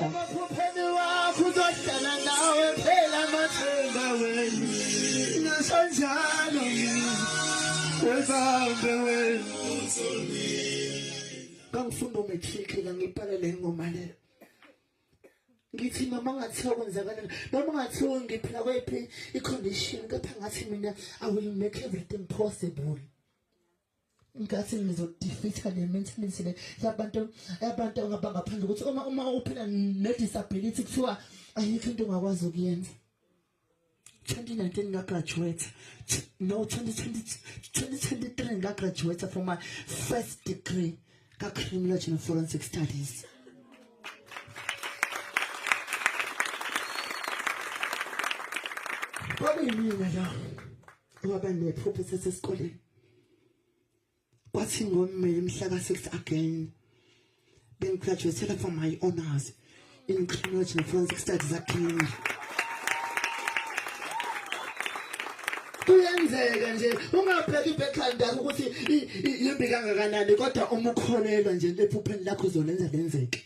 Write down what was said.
Emaphupheni wakho uzohlala nawe phela amathemba wena. Ngisho njalo mina. Webambe wena. Ngangifunda umatric la ngibhala le ngoma le. Ngithi noma ngathiwa kwenzakalani noma ngathiwa ngiphila kweyiphi i-condition kepha ngathi mina I will make everything possible. Ngathi ngizodefeatha le mentality le yabantu yabantu abangaphandle ukuthi uma uphila ne-disability kuthiwa ayikho into ongakwazi ukuyenza. 2019 ngagraduate, no, 2020, 2023 ngagraduate for my first degree ka-criminology and forensic studies. Kwakuyimina lo owaba nephupho sasesikoleni. Kwathi ngoMeyi mhla ka-6 again bengigraduatela for my honors in criminology and forensic studies again. Kuyenzeka nje ungabheki i-background yakho ukuthi yimbi kangakanani, kodwa uma ukholelwa nje ephupheni lakho uzolenza lenzeke.